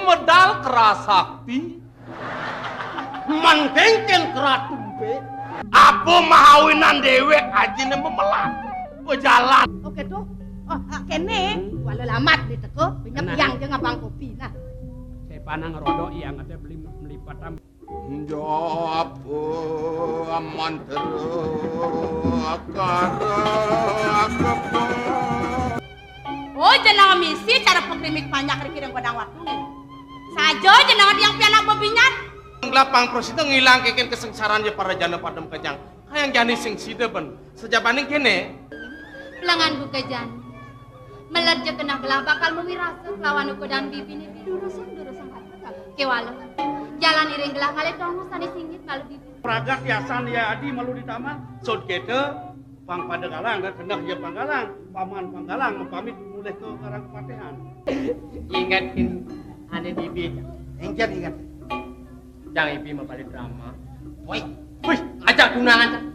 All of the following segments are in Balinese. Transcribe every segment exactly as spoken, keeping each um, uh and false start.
Medal kerasakti. Mendengken keratumpe. Apa mahawinan dewek ajine memelat. Bejalan. Oke tuh. Oh, ah, kene. Wala lamat di teko, pinjam. Nah. Yang jeung abang kopi. Nah. Saya panang rodok yang ada beli melipat. Jawab mantra kara. Oh, jenengan misi cara pengkrimik panjak riki dan godang waktu. Saja jenengan yang pianak bebinyan. Gelapang prasida ngilang keken kesengsaraan ya para jana padem kejang. Kayang jani sing sida ben. Sejabaning kene. Lengan buka jani. Melerja kena gelah bakal memirasa kelawan ukodan bibine bidurusan-durusan kata kewala. Jalan iring gelah kali tonggo sane singgit malu bibi. Pragat yasan ya adi malu di taman. Sod kete pang pada galang dan kendah ya pang galang. Paman pang galang pamit mulih ke karang kepatihan. Ingat kini ane bibi. Ingat, ingat. Jang ibi mapali drama. Woi. Wih, ajak tunangan.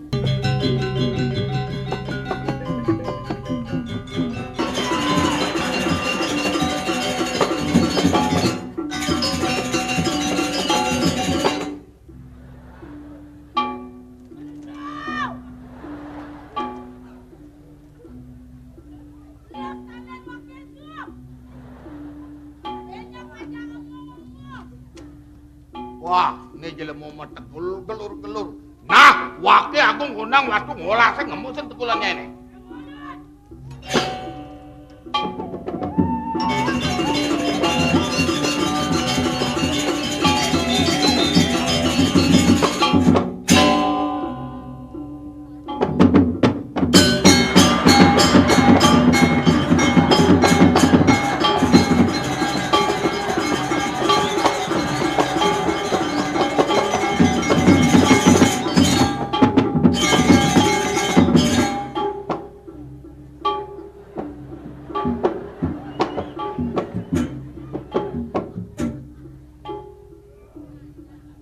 Wah, ini jelema mah tegul gelur-gelur. Nah, wake agung gondang watu ngolah sing ngemu sing tegulannya ini.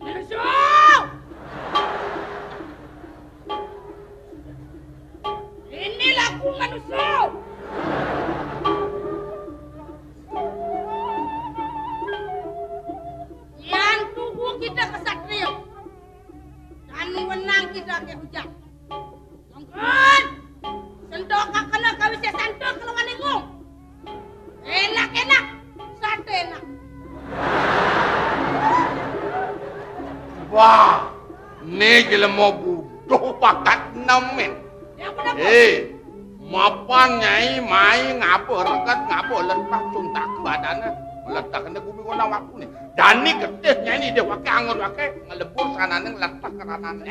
Manusia! Ini laku manusia! Yang tubuh kita kesatria dan menang kita ke hujan. Mangkin, sentokaken kawise santo kelawan ingung. Enak-enak, sate enak. Wah, ne jelema buduh bakat nemen. Ya, bener, Bu. Eh, mapan nyai mai ngaba reget ngaba letah cuntak badane. Letah kena gumi kena waktu ni. Dani getih nyai ni dia wake angon wake ngelebur sanane ngletah keranane.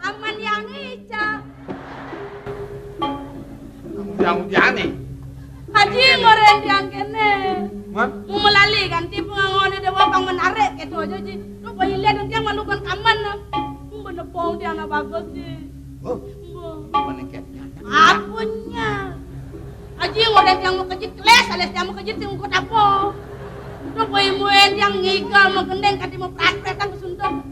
Aman yang ica. Yang udiane. Haji ngoren yang kene. Man? Mau melali ganti pengangone dewa pang menarik gitu aja ji. Lu bayi lihat nanti yang malukan kaman. Mau benepong dia anak bagus ji. Oh, mana kepnya? Apunya. Aji ngoren yang mau kejit keles, alias yang mau kejit sing ngukut apa? Lu bayi muen yang ngigal mau gendeng kati mau prat-pratan kesuntung.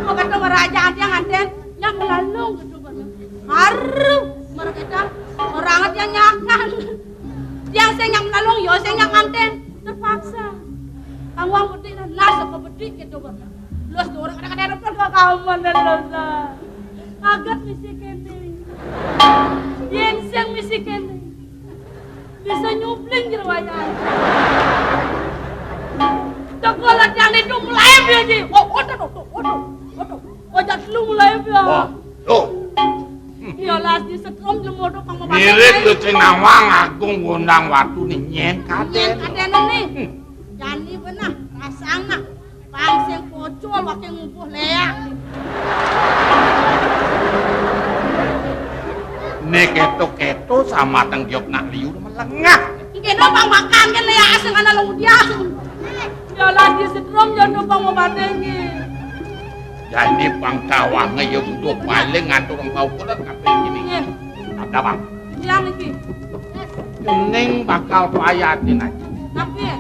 Mau kata meraja yang anten, yang melalung gitu. Haru, mereka orang yang nyakan. Yang sing yang melalung, yo sing yang anten. Terpaksa. Kamu ang putih dan nasa kepedih gitu. Los orang kadang-kadang pun gak kamu dan los. Agat misi kene. Yen sing misi kene. Bisa nyupling jero wayahe. Teko latihan itu mulai dia ji. Oh, otot, otot, otot, otot. Ojak lu mulai dia. Wah, tuh. Iya, las di setrum jemodok pang mau mirip ke Cinawang Agung gondang watu nih nyen kaden. Nyen kaden nih. Hmm. Jani benah, rasang nah. Pang sing pocol wake ngubuh leak. Ne keto-keto sama teng giok nak liur melengah. Kena pang makan kan leak asing ana lu dia. Jalan di setrum jono pang mau batengi. Jani pang kawange ya butuh paling ngatur orang kau kulit kabeh ini. Iya. Ada bang. Yang iki. Kening bakal payatin aja. Tapi ya.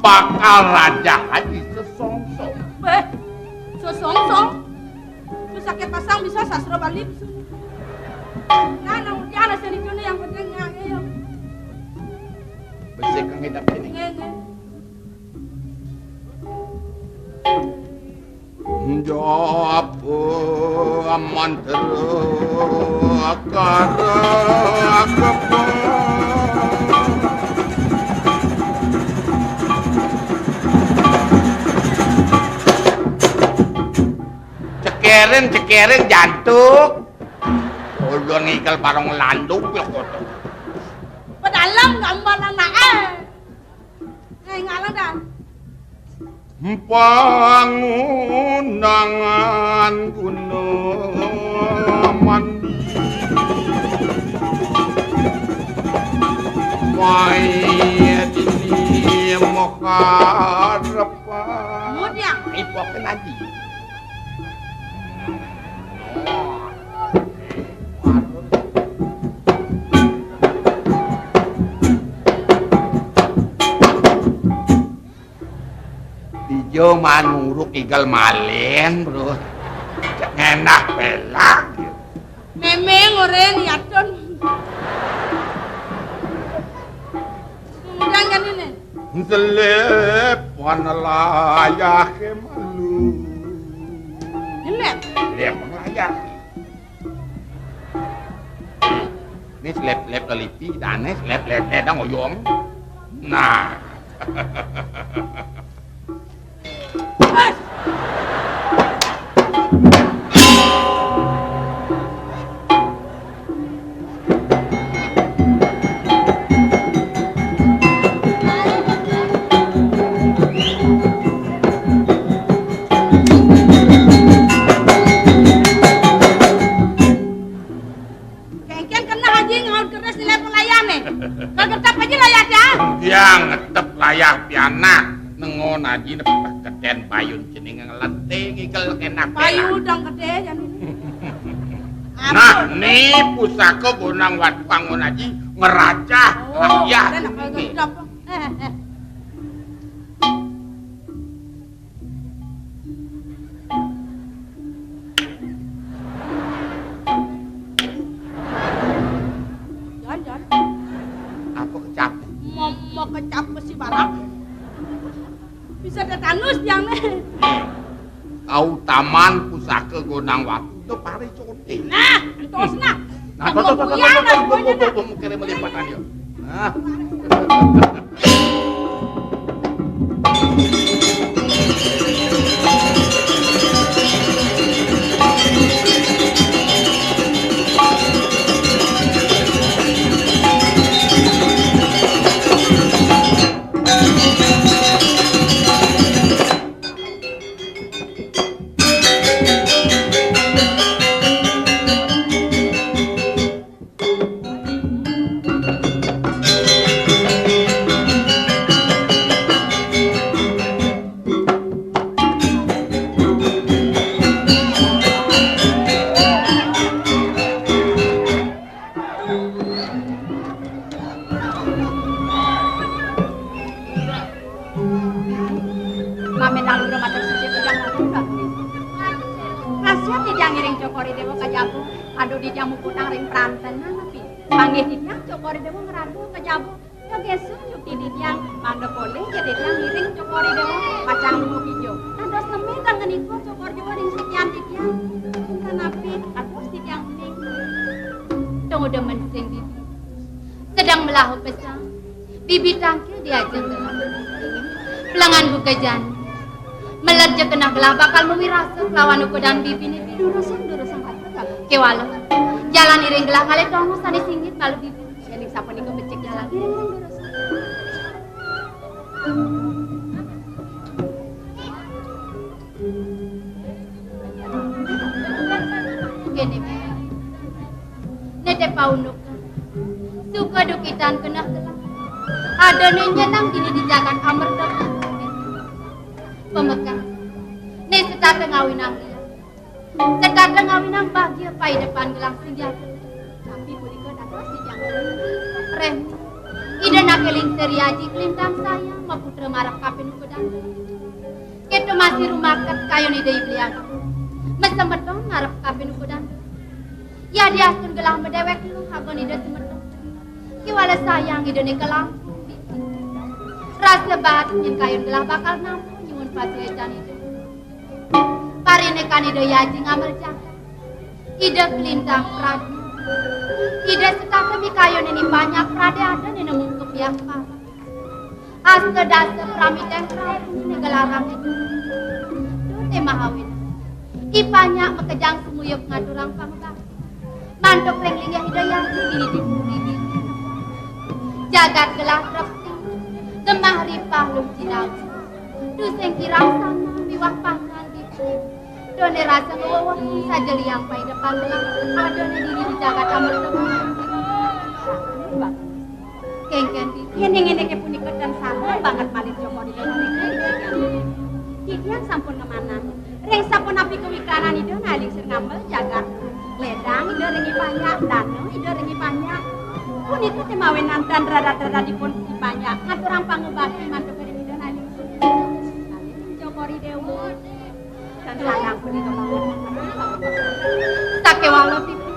Bakal raja haji sesongsong. Béh, sesongsong? Wis akéh pasang bisa sastra Bali. Nah, nang mutiara seni kéné yang penting ngangge ya. Besik kang ngidap sini. Nggih, nggih. Japa mantra karakepa. Cekerin, cekerin jantuk. Ulun ngikel bareng landung pil kotor. Pedalem gambar anake. Ngai ngalah dah. Pangundangan guna mandi. Mai dini makarepan. Mudiang. Ipokin aji. Ijo manuruk igal malen, Bro. Cek ngenah pelak. Memeng oren yatun. Kemudian kan ini. Selep wana layah malu. Ini. Selep layah. Ini selep-selep lelipi, dane selep-selep dang oyong. Nah. Kengken kena haji ngaut keris nilai pelayan nih. Kau tetap aja layar ya. Dia ngetep layar pianak. Nengon haji nepek keten payun cening ngelente ngigel kena payu dong gede jan. Nah, ni pusaka gonang watu angon haji ngerajah. Oh, ya. Ada nak kau tetap. Eh, eh. Jan, jan. Apa kecap? Mama kecap besi barang. Bisa tetanus tiang nih. Kautaman pusaka gonang watu itu pari cote. Nah, entos nah. Nah, tuh, tuh, tuh, tuh, tuh, tuh, tuh, tuh, tuh, mungkin melimpatan ya. Nah. Mamenang lurung matur sujud titiang wonten Prabu Désa. Kasiat titiang ngiring Cokor I Déwa ka Jaba, aduh titiang muputang ring pranten napi. Panggih titiang Cokor I Déwa ngratu ka Jaba. Ya gesung yukti titiang, mangda polih ya titiang ngiring Cokor I Déwa pacang lunga kija. Dados nemi tanggenika Cokor I Déwa ring sucian titiang. Punapi, aduh titiang uning. Tunggu demen sing bibi. Sedeng melahu pesan, bibi tangkil diajeng gelah. Pelengan buka jani. Meled ja genah gelah bakal mawi rasa kelawan ukudan bibiné, durusang-durusang atur kagem kéwala. Jalan iring gelah ngalih tongos sané singgit malu bibi. Yéning sapunika becik jalan iring-iring durusang. Kéné, Nété paundukan. Suka dukitan genah gelah. Adané nyeneng dini di jagat amerta. Pamekas. Né setata ngawinang liat. Setata ngawinang bagia paidepan gelah sing jatuh. Tapi punika dados titiang rem. Ida Ake lingsir Aji kalintang sayang, maputra marep kapin ukudan. Keto masih rumaket kayun Ida I Beli Agung. Masemeton marep kapin ukudan. Yadiastun gelah madewek luh agon Ida semeton, kewala sayang Ida nika langkung. Rasa baat nyen kayun gelah bakal nampa nyuwun pasuecan Ida. Parindikan Ida Aji ngamel jagat. Ida kalintang prajna. Ida setata mikayun ni panyak prade ada ni nemu kepiak pala. Asta dasa pramiten prajna ni gelarang Ida. Duh, te Mahawin. I panyak makejang sumuyup ngaturang pangubakti. Mantuk ring linggih Ida Aji dini di bumi dini. Jagat gelah trepti, gemah ripah luh jinau. Tusing kirang sama miwah pangan ditu. Done rasa ngwewehan saja liang paidepan gelah. Ada ne dini di jagat amerta. Kengken titiang. Yen ning ngene ke punika ten sama banget malih Cokor Ida nika. Titiang sampun ngemanah. Ring sapunapi kawikanan Ida nalingsir ngamel jagat. Ledang Ida ring I Panyak, dana Ida ring I Panyak. Punika te mawinan tan rarat-raratipun I Panyak ngaturang pangubakti mantuk ring Ida nalingsir. Cokor Ida. Tan sandang punika mawon. Sakewala pipi.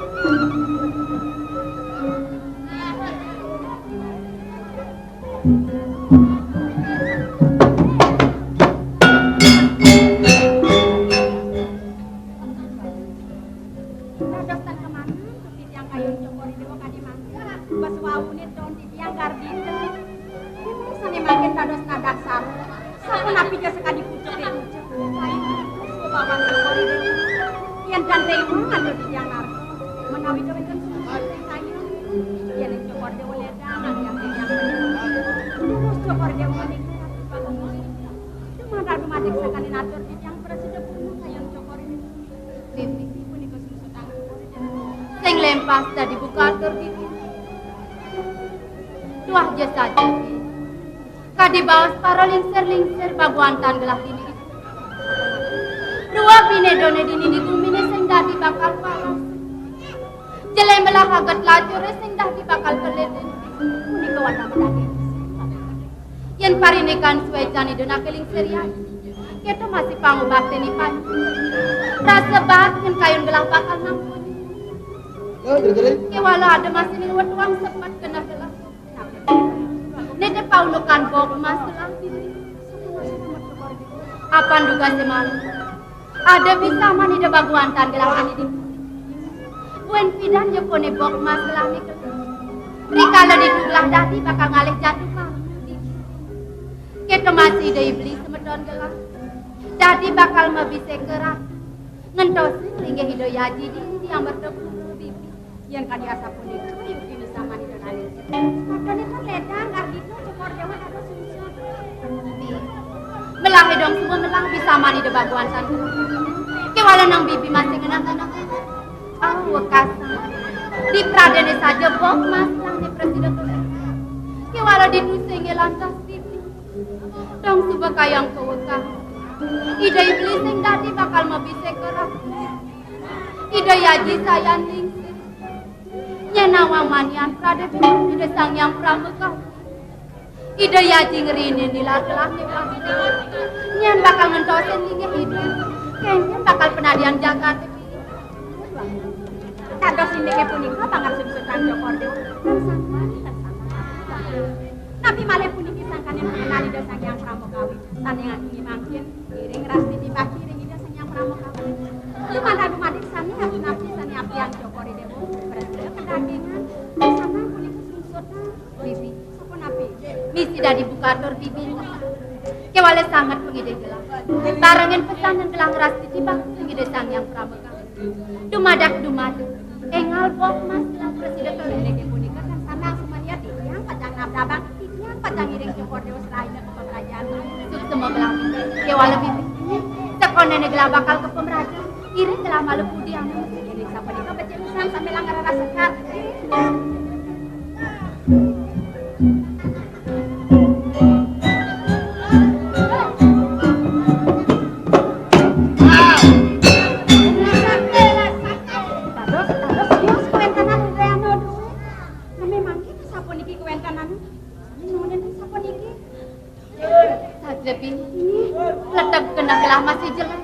Dados tan kemana, titiang kayun Cokor Ida kadi mangkin. Pas wawune ton titiang gardita. Memang sane mangkin dados nadasar. Sapunapi ja sakadi pucuk e pucuk. Kayun terus bapak Cokor Ida. Yen tan rewa anu titiang narka. Menawi kawenten sumur sing kayun. Yen Cokor Dewa ledang, yang titiang kayun. Terus Cokor Dewa menika. Dumadak dumadik sakadi natur titiang prasida purna kayun Cokor Ida. Bibi punika sungsutang. Sing lempas dadi bukatur bibi. Tuah ja saja, Bi. Kadi baos para lingsir-lingsir baguantan gelah dini. Dua bine done dini di gumine sing dadi bakal paras. Jele melah aget lacure sing dadi bakal kelilin. Punika wanda medadi. Yen parindikan suecan Ida nake lingsir Aji. Keto masih pangubakti ni pan. Rasa baat yen kayun gelah bakal nampun. Kewala ada masih ning wetuang sepet genah gelah. Nete paunukan bok mas gelah. Apan duga semalam. Ada bisa mani da baguantan gelah ini di. Buen pidan ya kone bok mas gelah ni. Rikala ditu gelah dadi bakal ngalih jatuh kamu. Keto masih Ida I Beli semeton gelah. Dadi bakal mabise kerak. Ngentosin linggih Ida Aji di yang bertemu bibi. Yen kadi asapunika, yukti bisa mani da nalih. Makane kan ledang, Ardito, Cokor Dewa dados sungsut. Melah dong semua melah bisa mani da baguantan. Kewala nang bibi masih ngenang-ngenang. Ah, wekasan. Di pradene saja bok mas lang ni presiden. Kewala di tusing lantas bibi. Dong suba kayang kewekah. Ida I Beli sing dadi bakal mabise kerak. Ida Aji sayan lingsir. Nyen nawang manian pradé Ida Sang Hyang Pramakawi. Ida Aji ngrinin nilar gelah niwang. Nyen bakal ngentosin linggih Ida. Kénkén bakal penadian jagaté. Dados indike punika pangarsip Sutan Cokor Dewa. Tan sangkan, tan sangkan. Napi malih puniki sangkaning pangenan Ida Sang Hyang Pramakawi. Sané ngangge mangkin, ngiring rasti dibaki ring Ida Sang Hyang Pramakawi. Dumadak dumadik sami api-api sané apian Cokor Dewa, prasida kedagingan, sané punika sungsutna. Bibi. Sapunapi? Misi dadi bukatur bibi. Kéwala sanget pangidih gelah. Barengin pesan lan gelah ngrasti dibaki ring Ida Sang Hyang Pramakawi. Dumadak dumadak. Énggal bok mas gelah prasida keleleke punika tan sandang sumaniat titiang pacang nabdabang, titiang pacang ngiring Cokor Dewa selaina ka pemerajan. Suksma gelah. Kéwala bibi. Sakonéné gelah bakal ka pemerajan. Iring gelah malu pudi anu. Iring sapunika becik pisan sambil langgar rasa. Dados, dados, tios kawéntenan Indriana duwé. Nami mangkin sapuniki kawéntenan. Masih jelek